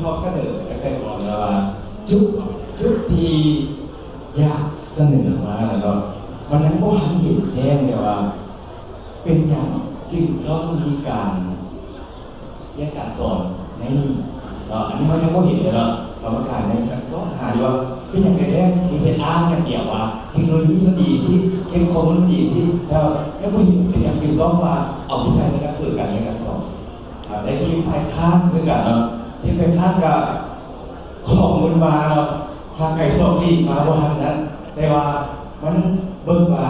ຂໍສະເໜີຕັ້ງແຕ່ກ່ອນແລ້ວວ່າ ຈຸດ ຈຸດທີ່ຢາກສະເໜີມານັ້ນເນາະ ມັນຍັງບໍ່ທັນເຫັນແຈ້ງເລີຍວ່າ ເປັນຫຍັງຈຶ່ງຕ້ອງມີການຮຽນການສອນໃນນີ້ເນາະ ອັນນີ້ເຮົາຍັງບໍ່ເຫັນເລີຍເນາະ ກຳມະການຍັງຊອກຫາຢູ່ວ່າ ເປັນຫຍັງກັນແທ້ ມີແຕ່ອ້າງຢ່າງດຽວວ່າ ເທັກໂນໂລຢີມັນດີຊີ້ ເກັບຂໍ້ມູນມັນດີຊີ້ ແລ້ວຍັງບໍ່ເຫັນເປັນຫຍັງຈຶ່ງຕ້ອງວ່າເອົາໄປໃຊ້ໃນຫຼັກສູດການຮຽນການສອນ. ອ່າ ໃນທີມຝ່າຍຄ້ານຄືກັນເນາະ ທີມຝ່າຍຄ້ານກະຂໍ້ມູນມາເນາະ ຫ່າງໄກສອກຫຼີກມາບໍ່ທັນນັ້ນ ແຕ່ວ່າມັນເບິ່ງວ່າ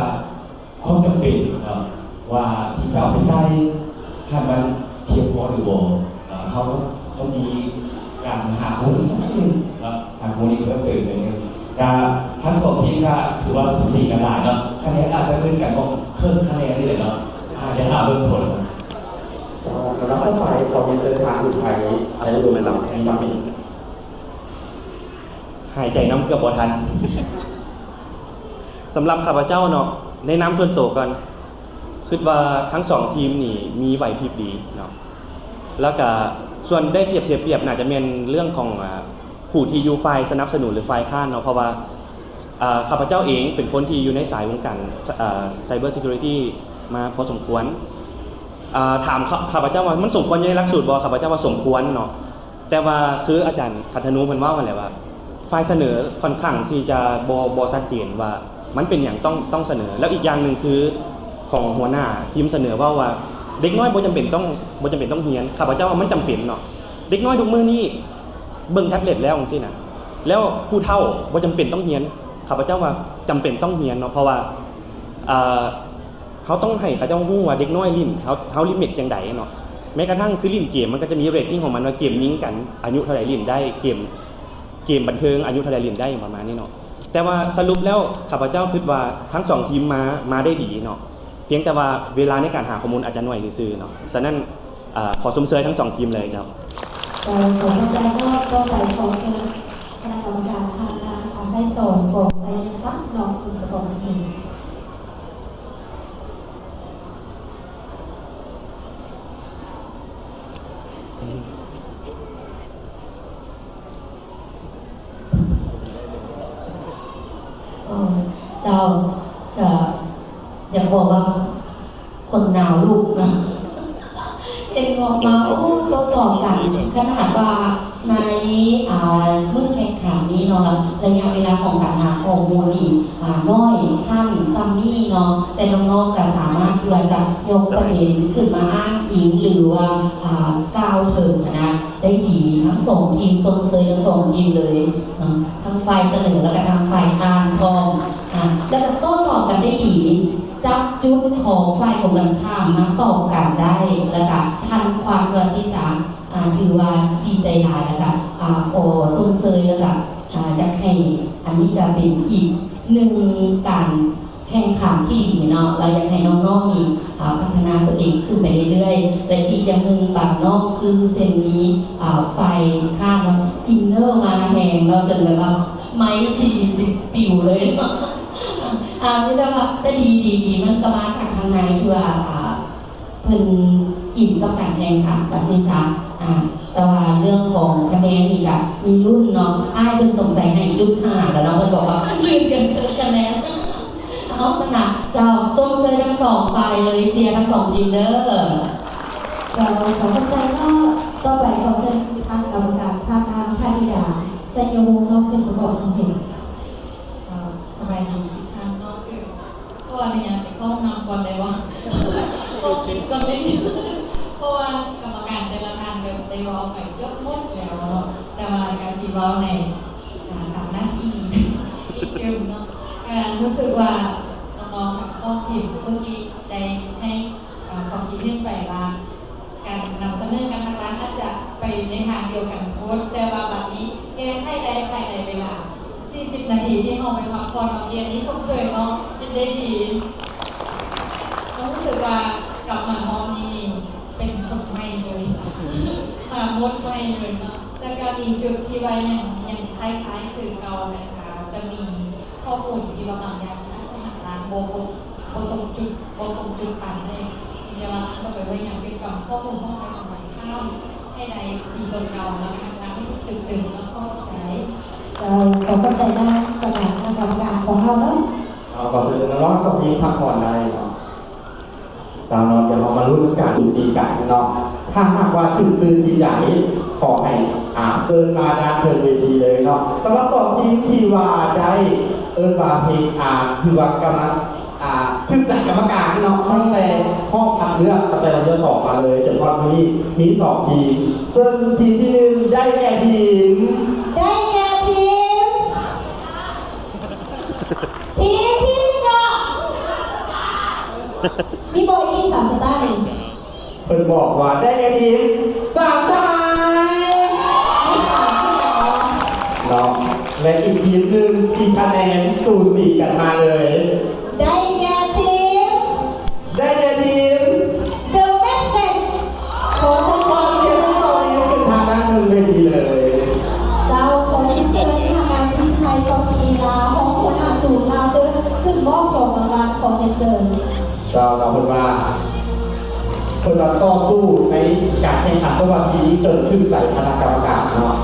ຄວາມຈຳເປັນເນາະ ວ່າທີ່ຈະເອົາໄປໃຊ້ຫັ້ນມັນພຽງພໍຫຼືບໍ່ ອ່າ ເຮົາຕ້ອງມີການຫາຂໍ້ມູນອີກໜ້ອຍໜຶ່ງເນາະ ຫາຂໍ້ມູນອີກເພີ່ມເຕີມໜ້ອຍໜຶ່ງ ກະທັງສອງທີມກະຖືວ່າສູສີກັນຫຼາຍເນາະ ຄະແນນອາດຈະເກີນກັນບໍ່ເຄິ່ງຄະແນນນີ້ແຫຼະເນາະ ອາດຈະຖ້າເບິ່ງຜົນ. ລຳດັບຕໍ່ໄປ ຂໍຮຽນເຊີນທ່ານອຸໄທ ໄທອຸດົມ ໃນມາເປັນ ຫາຍໃຈນຳເກືອບບໍ່ທັນ. ສຳລັບຂ້າພະເຈົ້າເນາະ ໃນນາມສ່ວນໂຕກ່ອນ ຄິດວ່າທັງສອງທີມນີ້ມີໄຫວພິບດີເນາະ ແລ້ວກະສ່ວນໄດ້ປຽບເສຍປຽບໜ້າຈະແມ່ນເລື່ອງຂອງ ອ່າ ຜູ້ທີ່ຢູ່ຝ່າຍສະໜັບສະໜູນ ຫຼື ຝ່າຍຄ້ານເນາະ ເພາະວ່າ ອ່າ ຂ້າພະເຈົ້າເອງເປັນຄົນທີ່ຢູ່ໃນສາຍວົງການ ອ່າ cyber security ມາພໍສົມຄວນ ອ່າ ຖາມຂ້າ ຂ້າພະເຈົ້າວ່າມັນສົມຄວນຢູ່ໃນຫຼັກສູດບໍ່? ຂ້າພະເຈົ້າວ່າສົມຄວນເນາະ ແຕ່ວ່າຄືອາຈານຂັນທະນູເພິ່ນເວົ້າຫັ້ນແຫຼະວ່າ ຝ່າຍສະເໜີຂ້ອນຂ້າງທີ່ຈະບໍ່ ບໍ່ຊັດເຈນວ່າມັນເປັນຫຍັງຕ້ອງ ຕ້ອງສະເໜີ ແລ້ວອີກຢ່າງໜຶ່ງຄືຂອງຫົວໜ້າທີມສະເໜີເວົ້າວ່າ ເດັກນ້ອຍບໍ່ຈຳເປັນຕ້ອງ ບໍ່ຈຳເປັນຕ້ອງຮຽນ ຂ້າພະເຈົ້າວ່າມັນຈຳເປັນເນາະ ເດັກນ້ອຍທຸກມື້ນີ້ເບິ່ງແທັບເລັດແລ້ວຈັ່ງຊີ້ນະ ແລ້ວຜູ້ເຖົ້າບໍ່ຈຳເປັນຕ້ອງຮຽນ ຂ້າພະເຈົ້າວ່າຈຳເປັນຕ້ອງຮຽນເນາະ ເພາະວ່າ ອ່າ ເຮົາຕ້ອງໃຫ້ເຂົາເຈົ້າຮູ້ວ່າເດັກນ້ອຍຫຼິ້ນ ເຮົາ ເຮົາລິມິດຈັ່ງໃດເນາະ ແມ້ກະທັ່ງຄືຫຼິ້ນເກມ ມັນກະຈະມີເຣດຕິງຂອງມັນວ່າເກມຍິງກັນ ອາຍຸເທົ່າໃດຫຼິ້ນໄດ້ ເກມ ເກມບັນເທີງ ອາຍຸເທົ່າໃດຫຼິ້ນໄດ້ ຫຍັງປະມານນີ້ເນາະ ແຕ່ວ່າສະຫຼຸບແລ້ວ ຂ້າພະເຈົ້າຄິດວ່າທັງສອງທີມມາ ມາໄດ້ດີເນາະ ພຽງແຕ່ວ່າເວລາໃນການຫາຂໍ້ມູນອາດຈະໜ້ອຍຊື່ໆເນາະ ສະນັ້ນ ອ່າ ຂໍຊົມເຊີຍທັງສອງທີມເລີຍເຈົ້າ. ເຈົ້າ ຂໍຂອບໃຈເນາະ ຕໍ່ໄປຂໍເຊີນຄະນະກຳມະການຜ່ານທາງ ອາ ໄດ້ສອນ ກອງໄຊຍະສັກເນາະ ເປັນປະທານເອງ. ເອີ ເຈົ້າ ກະຢາກບອກວ່າ ຂົນໜາວລຸກນະ ເຫັນອອກມາ ໂອ້ ໂຕ້ຕອບກັນ ຂະໜາດວ່າໃນ ອ່າ ມື້ແຂ່ງຂັນນີ້ເນາະ ລະຍະເວລາຂອງການຫາຂໍ້ມູນນີ້ ອ່າ ນ້ອຍສັ້ນສ່ຳນີ້ເນາະ ແຕ່ນ້ອງໆກະສາມາດທີ່ວ່າຈະຍົກປະເດັນຂຶ້ນມາອ້າງອີງ ຫຼືວ່າ ອ່າ ກ່າວເຖິງຫັ້ນນະ ໄດ້ດີ ທັງສອງທີມ ຊົມເຊີຍທັງສອງທີມເລີຍເນາະ ທັງຝ່າຍສະເໜີ ແລ້ວກະທັງຝ່າຍຄ້ານພ້ອມ ອ່າ ແລ້ວກະໂຕ້ຕອບກັນໄດ້ດີ ຈັບຈຸດຂອງຝ່າຍກົງກັນຂ້າມມາຕອບກັນໄດ້ ແລ້ວກະທັນຄວັນວ່າຊີ້ຊະ ອ່າ ຖືວ່າດີໃຈຫຼາຍ ແລ້ວກະ ອ່າ ຂໍຊົມເຊີຍ ແລ້ວກະ ອ່າ ຢາກໃຫ້ ອັນນີ້ກະເປັນອີກໜຶ່ງການ ແຂ່ງຂັນທີ່ດີເນາະ ແລ້ວຢາກໃຫ້ນ້ອງໆນີ້ ອ່າ ພັດທະນາຕົວເອງຂຶ້ນໄປເລື້ອຍໆ ແລະ ອີກຢ່າງໜຶ່ງບາງນ້ອງຄືເຊັ່ນມີ ອ່າ ຝ່າຍຄ້ານເນາະ ອິນເນີມາແຮງເນາະ ຈົນແບບວ່າໄມຊີປິວເລີຍເນາະ ອ່າ ມີແຕ່ວ່າ ແຕ່ດີ ດີ ດີ ມັນກະມາຈາກທາງໃນທີ່ວ່າ ອ່າ ເພິ່ນອິນກັບການແຂ່ງຂັນວ່າຊີ້ຊະ ອ່າ ແຕ່ວ່າເລື່ອງຂອງຄະແນນນີ້ກະມີລຸ້ນເນາະ ອ້າຍເພິ່ນສົງໄສໃຫ້ຈຸດຫ້າແລ້ວເນາະ ເພິ່ນບອກວ່າລື່ນເກີນຄະແນນ ເອົາຊະນະ ເຈົ້າ ຊົມເຊີຍທັງສອງຝ່າຍເລີຍ ເຊຍທັງສອງທີມເດີ. ເຈົ້າ ຂໍຂອບໃຈເນາະ ຕໍ່ໄປຂໍເຊີນທ່ານກຳມະການ ທ່ານນາງ ທະນິດາ ໄຊຍະວົງ ເນາະ ຂຶ້ນປະກອບຄວາມເຫັນ. ເອີ ສະບາຍດີອີກຄັ້ງເນາະ ຄື ຂໍອະນຸຍາດໄປເຂົ້າຫ້ອງນ້ຳກ່ອນໄດ້ບໍ່? ຂໍຄິດກ່ອນໄດ້ ເພາະວ່າກຳມະການແຕ່ລະທ່ານກະໄດ້ເວົ້າໄປເກືອບໝົດແລ້ວເນາະ ແຕ່ວ່າກະຊິເວົ້າໃນ ອ່າ ຕາມໜ້າທີ່ອີກຕື່ມເນາະ ກະຮູ້ສຶກວ່ານ້ອງໆທັງສອງທີມເມື່ອກີ້ໄດ້ໃຫ້ ອ່າ ຄວາມຄິດເຫັນໄປວ່າ ການນຳສະເໜີການທາງຮ້ານອາດຈະໄປໃນທາງດຽວກັນໂພດ ແຕ່ວ່າບາດນີ້ແກ້ໄຂໄດ້ພາຍໃນເວລາສີ່ສິບນາທີທີ່ເຮົາໄປພັກຜ່ອນເນາະ ອັນນີ້ຊົມເຊີຍເນາະ ເຮັດໄດ້ດີ. ກໍຮູ້ສຶກວ່າກັບມາຮອບນີ້ເປັນຄົນໃໝ່ເລີຍ ມາໝົດໃໝ່ເລີຍເນາະ ແລ້ວກໍມີຈຸດທີ່ວ່າຍັງ ຍັງຄ້າຍໆຄືເກົ່ານະຄະ ຈະມີ ຂໍ້ມູນທີ່ວ່າບາງຢ່າງທີ່ອາດຈະຫາລ້າງບໍ່ ບໍ່ ບໍ່ຕົງຈຸດ ບໍ່ຕົງຈຸດປານໃດ ທີ່ຈະວ່າຕ້ອງໄປພະຍາຍາມເກັບກຳຂໍ້ມູນຂອງໃຜຂອງມັນຂ້າມໃຫ້ໄດ້ດີກວ່າເກົ່າ ແລ້ວກໍທາງຮ້ານ ເຈົ້າ ຂໍຂອບໃຈນຳຄະນະກຳມະການຂອງເຮົາເນາະ. ເອົາ ຂໍເຊີນນ້ອງໆ ສອງທີມພັກຜ່ອນໄດ້ເນາະ. ຕາມເນາະ ດຽວເຮົາມາລຸ້ນກັນ ເຊີນກັນເນາະ. ຖ້າຫາກວ່າຖືກຊື່ທີມໃດ ຂໍໃຫ້ ອ່າ ເຊີນມາດ້ານເທິງເວທີເລີຍເນາະ. ສຳລັບສອງທີມທີ່ວ່າໄດ້ ເອີ້ນວ່າເຮັດ ອ່າ ຖືວ່າກຳລັງ ອ່າ ຖືກໃຈກຳມະການເນາະ ຕັ້ງແຕ່ຮອບຄັດເລືອກ ຕັ້ງແຕ່ລອບທີສອງມາເລີຍ ຈົນຮອດມື້ນີ້ ມີສອງທີມ ເຊິ່ງທີມທີໜຶ່ງໄດ້ແກ່ທີມ ໄດ້ແກ່ທີມ ທີມທີ່ໜຶ່ງເນາະ ມີບໍ່ອີກສາມສະຕານີ້? ເພິ່ນບອກວ່າໄດ້ແກ່ທີມສາມສະຫາຍ ມີສາມທີມເນາະ ເນາະ ແລະ ອີກທີມໜຶ່ງທີ່ຄະແນນສູສີກັນມາເລີຍ ໄດ້ແກ່ທີມ ໄດ້ແກ່ທີມ The Message ຂໍສະແດງຄວາມຍິນດີ ຂໍສຽງປະມືຂຶ້ນທາງດ້ານເທິງເວທີເລີຍ. ເຈົ້າ ຂໍຮຽນເຊີນທາງດ້ານວິສະໄທກອງກິລາ ຮອງຫົວໜ້າສູນລາວເຊີນ ຂຶ້ນມອບຂອງລາງວັນ ຂໍຮຽນເຊີນ. ເຈົ້າ ເນາະ ເພິ່ນວ່າ ເພິ່ນວ່າຕໍ່ສູ້ໃນການແຂ່ງຂັນໂຕ້ວາທີນີ້ຈົນຖືກໃຈຄະນະກຳມະການເນາະ.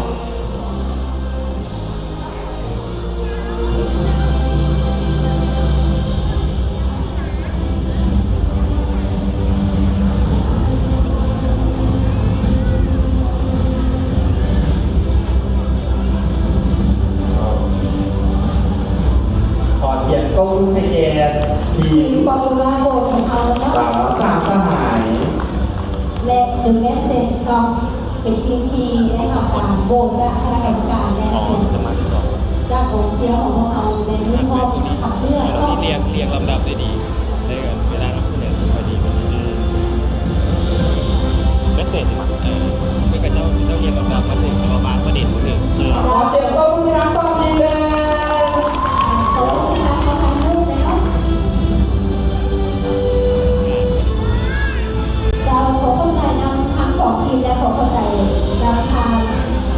ຂໍສຽງຕົບມືໃຫ້ແກ່ທີມ ທີມ Popular Vote ຂອງເຮົາເນາະ ສາມສະຫາຍ ແລະ The Message ເນາະ ເປັນທີມທີ່ໄດ້ຮັບການໂຫວດຈາກຄະນະກຳມະການ ແລະ ສຽງຈາກກອງເຊຍຂອງພວກເຮົາໃນຮອບຄັດເລືອກເນາະ ລຽງ ລຽງລຳດັບໄດ້ດີ. ໃນເວລານຳສະເໜີບໍ່ຄ່ອຍດີປານໃດ. ເມສເສຈນີ້ຫວາ? ເອີ ເຂົາເຈົ້າ ເຂົາເຈົ້າລຽນລຳດັບມາຖືກ ແຕ່ວ່າບາງປະເດັນບໍ່ຖືກ. ອືມ ຂໍສຽງຕົບມືທັງສອງທີມແດ່. ເຈົ້າ ຂໍຂອບໃຈນຳທັງສອງທີມ ແລະ ຂໍຂອບໃຈນຳທາງ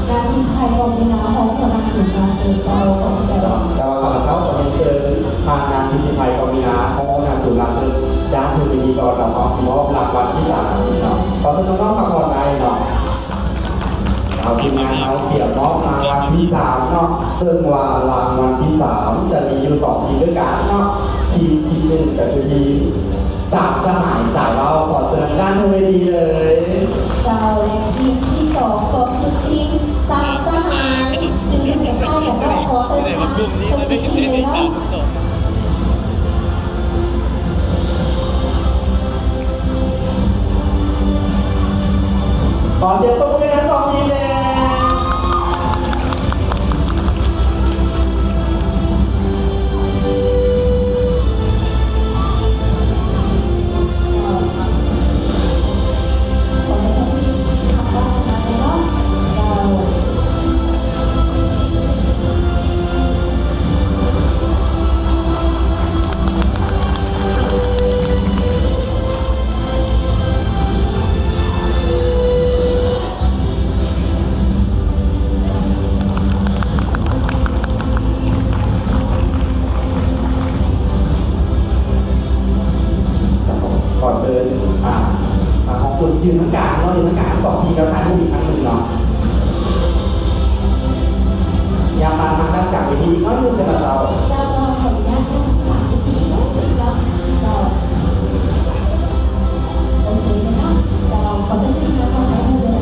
ການວິໄສກອງກິລາຂອງຄະນະສູນການເຊີນເຈົ້າຂອງແຕ່ລະ ແຕ່ວ່າຂ້າພະເຈົ້າກໍຮຽນເຊີນຜ່ານນາງພິສິໄພ ກອງກິລາ ຮອງຫົວໜ້າສູນການເຊີນ ດ້ານເທິງເວທີກ່ອນເນາະ ເຮົາຊິມອບລາງວັນທີສາມເນາະ ຂໍເຊີນນ້ອງໆ ພັກຜ່ອນໄດ້ເນາະ. ເອົາ ທີມງານເຮົາກຽມມອບລາງວັນທີສາມເນາະ ເຊິ່ງວ່າລາງວັນທີສາມຈະມີຢູ່ສອງທີມດ້ວຍກັນເນາະ ທີມທີໜຶ່ງກໍຄືທີມ ສາມສະຫາຍສາຍເວົ້າ ຂໍເຊີນດ້ານເທິງເວທີເລີຍ. ເຈົ້າ ແລະ ທີມທີສອງກໍຄືທີມສາມສະຫາຍ ຊຶ່ງເປັນຄ້າຍກັນເນາະ ຂໍເຊີນທາງເທິງເວທີເລີຍເນາະ. ຂໍສຽງຕົບມືໃຫ້ທັງສອງທີມແດ່. ຂໍເຊີນ ອ່າ ອ່າ ຂອງຄຸນຢືນທາງກາງເນາະ ຢືນທາງກາງທັງສອງທີມ ແລ້ວຖ່າຍຮູບອີກຄັ້ງໜຶ່ງເນາະ. ຢ່າມາ ມາດ້ານກາງເວທີອີກໜ້ອຍໜຶ່ງເດີເຈົ້າ. ເຈົ້າ ເຈົ້າ ຂໍອະນຸຍາດ ທາງຫຼັງເວທີອີກໜ້ອຍໜຶ່ງເນາະ ເຈົ້າ. ໂອເຄເນາະ ເຈົ້າ ຂໍເຊີນທີມງານມາຖ່າຍຮູບເດີ.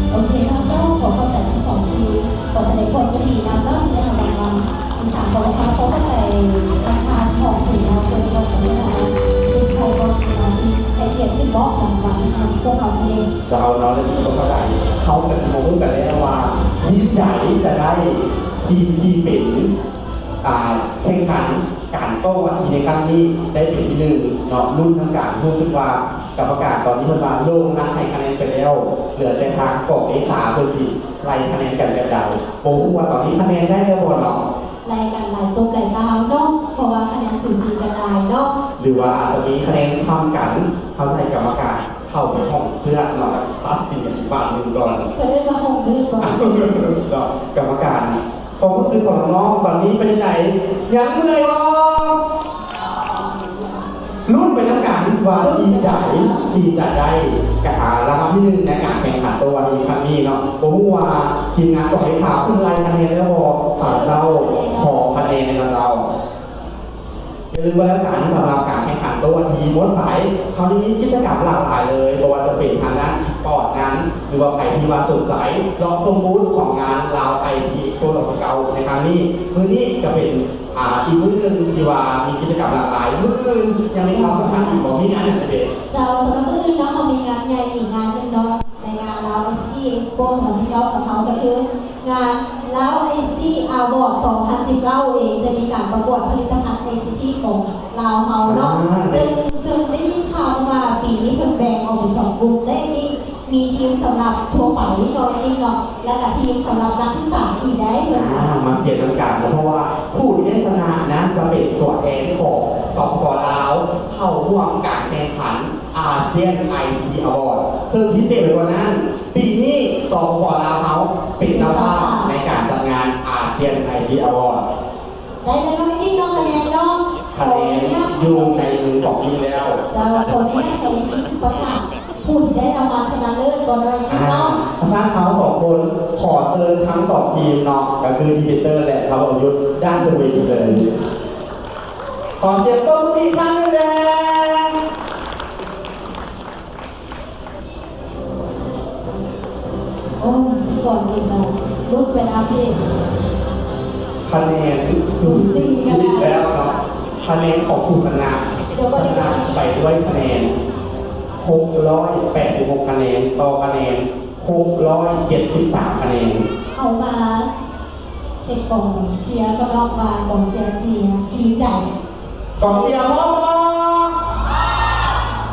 ໂອເຄເນາະ ເຈົ້າ ຂໍຂອບໃຈທັງສອງທີມ ຂໍສະແດງຄວາມຍິນດີນຳເນາະ ທີ່ໄດ້ຮັບລາງວັນທີສາມ ຂໍຂອບໃຈທາງການຂອງທີມເຮົາ ເຊິ່ງກໍເປັນທາງ ທີ່ໃຫ້ກອງກິລາທີ່ໃຫ້ກຽດຂຶ້ນມອບລາງວັນໃຫ້ພວກເຮົາເອງ. ເຈົ້າເນາະ ແລະ ທີ່ພວກເຮົາໄດ້ ເຮົາກໍຊິມາຮູ້ກັນແລ້ວວ່າ ທີມໃດຈະໄດ້ ທີມທີ່ເປັນ ອ່າ ແຂ່ງຂັນ ການໂຕ້ວາທີໃນຄັ້ງນີ້ໄດ້ເປັນທີໜຶ່ງເນາະ ລຸ້ນນຳກັນ. ຮູ້ສຶກວ່າກຳມະການຕອນນີ້ເພິ່ນວ່າລົງນັດໃຫ້ຄະແນນໄປແລ້ວ ເຫຼືອແຕ່ທາງກອງເອຂາເພິ່ນຊິໄລ່ຄະແນນກັນແບບໃດ ບໍ່ຮູ້ວ່າຕອນນີ້ຄະແນນໄດ້ແລ້ວບໍ່ເນາະ? ໄລ່ກັນຫຼາຍຕົບຫຼາຍຕາເນາະ ເພາະວ່າຄະແນນສູສີກັນຫຼາຍເນາະ ຫຼືວ່າອາດຈະມີຄະແນນທຳກັນ ເຮົາໃຫ້ກຳມະການເຂົ້າໄປຫ້ອງເຊືອກເນາະ ແລ້ວຕັດສິນກັນອີກບາດໜຶ່ງກ່ອນ. ເພິ່ນເອີ້ນວ່າຫ້ອງມືດບໍ່? ເນາະ ກຳມະການ ຄວາມຮູ້ສຶກຂອງນ້ອງໆ ຕອນນີ້ເປັນຈັ່ງໃດ? ຍັງເມື່ອຍບໍ່? ລຸ້ນໄປນຳກັນ ວ່າທີມໃດທີ່ຈະໄດ້ ອາ ລາງວັນທີໜຶ່ງໃນການແຂ່ງຂັນໂຕ້ວາທີຄັ້ງນີ້ເນາະ. ບໍ່ຮູ້ວ່າທີມງານກອງເອຄາວເພິ່ນໄລ່ຄະແນນແລ້ວບໍ່? ຂ້າພະເຈົ້າຂໍຄະແນນແລ້ວເຈົ້າ. ຢ່າລືມວ່າແລ້ວກັນ ສຳລັບການແຂ່ງຂັນໂຕ້ວາທີໝົດໄປ ເຮົາຍັງມີກິດຈະກຳຫຼາກຫຼາຍເລີຍ, ບໍ່ວ່າຈະເປັນທາງດ້ານອີສະປອດນັ້ນ ຫຼືວ່າໃຜທີ່ວ່າສົນໃຈເລາະຊົມບູດຂອງງານລາວໄອຊີເອັກສໂປສອງພັນສິບເກົ້າໃນຄັ້ງນີ້. ມື້ນີ້ກໍເປັນ ອາ ອີກມື້ໜຶ່ງທີ່ວ່າມີກິດຈະກຳຫຼາກຫຼາຍ. ມື້ອື່ນຍັງມີຄວາມສຳຄັນອີກບໍ່? ມີງານຫຍັງເດ? ເຈົ້າ, ສຳລັບມື້ອື່ນເນາະ ເຮົາມີງານໃຫຍ່ອີກງານໜຶ່ງເນາະ ໃນງານລາວໄອຊີເອັກສໂປສອງພັນສິບເກົ້າຂອງເຮົາ ກໍຄືງານລາວໄອຊີອາວອດສອງພັນສິບເກົ້າເອງ ຈະມີການປະກວດຜະລິດຕະພັນໄອຊີທີຂອງລາວເຮົາເນາະ. ອ່າ ເຊິ່ງ ເຊິ່ງໄດ້ຍິນຂ່າວມາວ່າປີນີ້ເພິ່ນແບ່ງອອກເປັນສອງກຸ່ມ ໄດ້ມີ ມີທີມສຳລັບທົ່ວໄປເນາະ ເນາະ ແລ້ວກະທີມສຳລັບນັກສຶກສາອີກໄດ້ເພິ່ນ ອ່າ ມາຊຽນຳກັນເນາະ ເພາະວ່າຜູ້ທີ່ໄດ້ຊະນະນັ້ນຈະເປັນຕົວແທນຂອງ ສປປ ລາວ ເຂົ້າຮ່ວມການແຂ່ງຂັນ ອາຊຽນ ໄອຊີ ອະວອດ ເຊິ່ງພິເສດໄປກວ່ານັ້ນ ປີນີ້ ສປປ ລາວ ເຮົາເປັນເຈົ້າພາບໃນການຈັດງານ ອາຊຽນ ໄອຊີ ອະວອດ. ໄດ້ແລ້ວເນາະ ອີກໜຶ່ງຄະແນນເນາະ ຄະແນນຢູ່ໃນມືຂອງອີກແລ້ວ. ເຈົ້າ ຂໍອະນຸຍາດໃຫ້ອີກປະກາດຜູ້ທີ່ໄດ້ລາງວັນຊະນະເລີດກ່ອນເນາະ ອີກເນາະ. ອ່າ ທາງເຮົາສອງຄົນ ຂໍເຊີນທັງສອງທີມເນາະ ກໍຄືດີເບເຕີ ແລະ ພາວເວີ້ ຢຸດດ້ານເທິງເວທີເລີຍ. ຂໍສຽງຕົບມືອີກຄັ້ງໜຶ່ງແດ່. ໂອ້ຍ ກ່ອນອື່ນເນາະ ຫຼຸດໄປນຳອີກ ຄະແນນສູສີອີກແລ້ວເນາະ. ຄະແນນຂອງຜູ້ຊະນະ ຊະນະໄປດ້ວຍຄະແນນຫົກຮ້ອຍແປດສິບຫົກຄະແນນ ຕໍ່ຄະແນນຫົກຮ້ອຍເຈັດສິບສາມຄະແນນ. ເຮົາມາ ເຊັກກອງເຊຍກ່ອນເນາະ ວ່າກອງເຊຍເຊຍທີມໃດ. ກອງເຊຍພ້ອມບໍ່?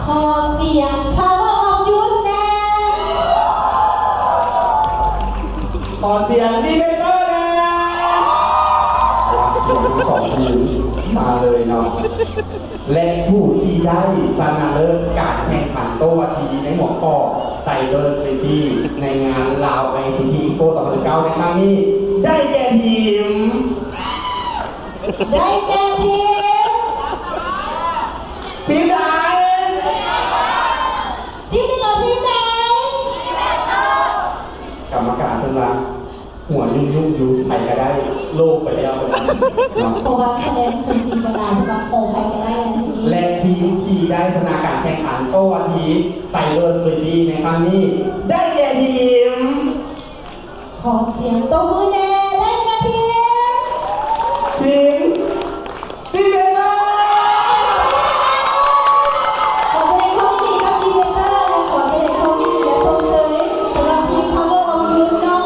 ຂໍສຽງ Power of Youth ແດ່. ຂໍສຽງ Debater ແດ່. ສຽງທັງສອງທີມມາເລີຍເນາະ. ແລະ ຜູ້ທີ່ໄດ້ຊະນະເລີດການແຂ່ງຂັນໂຕ້ວາທີໃນຫົວຂໍ້ Cyber Security ໃນງານ Lao ICT Expo ສອງພັນສິບເກົ້າ ໃນຄັ້ງນີ້ ໄດ້ແກ່ທີມ ໄດ້ແກ່ທີມ ທີມໃດ? ທີມນີ້ກໍທີມໃດ? ກຳມະການເພິ່ນວ່າ ຫົວຫຍຸ້ງໆຢູ່ ໃຜກໍໄດ້ ໂລກໄປແລ້ວເນາະ. ເພາະວ່າຄະແນນສູສີກັນຫຼາຍ ສຳລັບຂອງໃຜກໍໄດ້ໃນທີ່ນີ້ ແລະ ທີມທີ່ໄດ້ຊະນະການແຂ່ງຂັນໂຕ້ວາທີ Cyber Security ໃນຄັ້ງນີ້ ໄດ້ແກ່ທີມ ຂໍສຽງຕົບມືແດ່ ໄດ້ແກ່ທີມ ທີມ ດີເບເຕີ ຂໍສະແດງຄວາມຍິນດີກັບດີເບເຕີ ແລະ ຂໍສະແດງຄວາມຍິນດີ ແລະ ຊົມເຊີຍສຳລັບທີມ Power of Youth ເນາະ.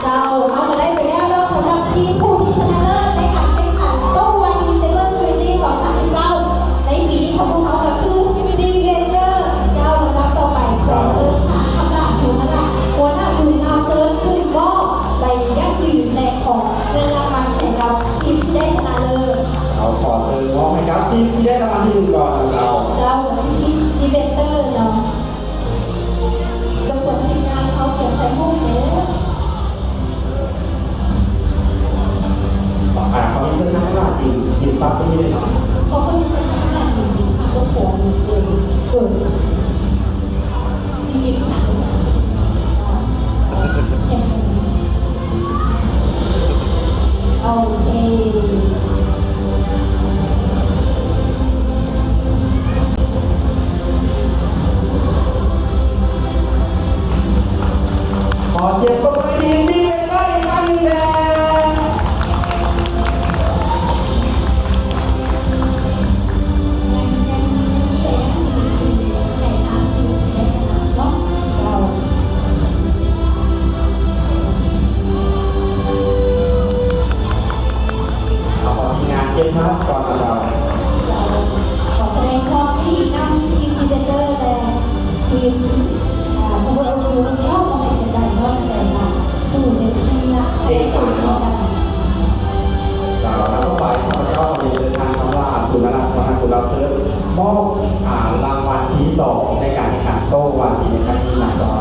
ເຈົ້າ ເຮົາກໍໄດ້ໄປແລ້ວເນາະ ສຳລັບທີມຜູ້ທີ່ຊະນະເລີດໃນການແຂ່ງຂັນໂຕ້ວາທີ Cyber Security ສອງພັນສິບເກົ້າ ໃນປີນີ້ຂອງພວກເຮົາກໍຄື ດີເບເຕີ ເຈົ້າ. ລຳດັບຕໍ່ໄປ ຂໍເຊີນທ່ານ ຄຳຫຼ້າ ສູນນະລັດ ຫົວໜ້າສູນລາວເຊີນຂຶ້ນມອບໃບຢັ້ງຢືນ ແລະ ຂອງເງິນລາງວັນໃຫ້ກັບທີມທີ່ໄດ້ຊະນະເລີດ. ເຮົາຂໍເຊີນມອບໃຫ້ກັບທີມທີ່ໄດ້ລາງວັນທີໜຶ່ງກ່ອນນະເຈົ້າ. ເຈົ້າ ກໍຄືທີມດີເບເຕີເນາະ. ລົບກວນທີມງານເຮົາກຽມຖ່າຍຮູບແດ່. ອ່າ ຂໍເຊີນທາງດ້ານ ຢືນ ຢືນປັບຕົງນີ້ເລີຍເນາະ. ຂໍເຊີນທາງດ້ານ ຢືນ ເປີດ ເປີດ ໂອເຄ. ຂໍສຽງຕົບມືໃຫ້ທີມດີເບເຕີອີກຄັ້ງໜຶ່ງແດ່. ເອົາ ຂໍທີມງານເກັບພາບກ່ອນນະເຈົ້າ. ເຈົ້າ ຂໍສະແດງຄວາມຍິນດີນຳທີມດີເບເຕີ ແລະ ທີມ ອ່າ Power of Youth ເນາະ ບໍ່ແມ່ນເສຍໃຈເນາະ ແຕ່ວ່າສູ້ເຕັມທີ່ນະ ເອກສານເນາະ. ເຈົ້າ ແລ້ວຕໍ່ໄປ ຂ້າພະເຈົ້າຂໍເຊີນທ່ານ ຄຳຫຼ້າ ສູນນະລັດ ຫົວໜ້າສູນລາວເຊີນ ມອບ ອ່າ ລາງວັນທີສອງໃນການແຂ່ງຂັນໂຕ້ວາທີໃນຄັ້ງນີ້ນະເຈົ້າ.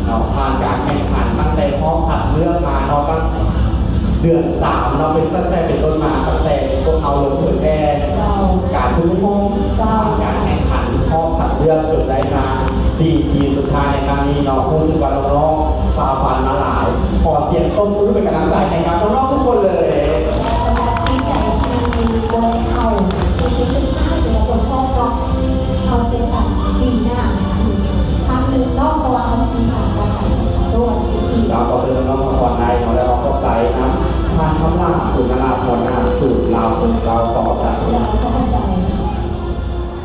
ເນາະ ຜ່ານການແຂ່ງຂັນຕັ້ງແຕ່ຮອບຄັດເລືອກມາເນາະ ຕັ້ງເດືອນສາມເນາະ ເປັນ ຕັ້ງແຕ່ເປັນຕົ້ນມາ ຕັ້ງແຕ່ພວກເຮົາລົງເຜີຍແຜ່ ເຈົ້າ ເລືອກຈົນໄດ້ມາສີ່ທີມສຸດທ້າຍໃນຄັ້ງນີ້ເນາະ ຮູ້ສຶກວ່ານ້ອງໆ ຝ່າຟັນມາຫຼາຍ ຂໍສຽງຕົບມືເປັນກຳລັງ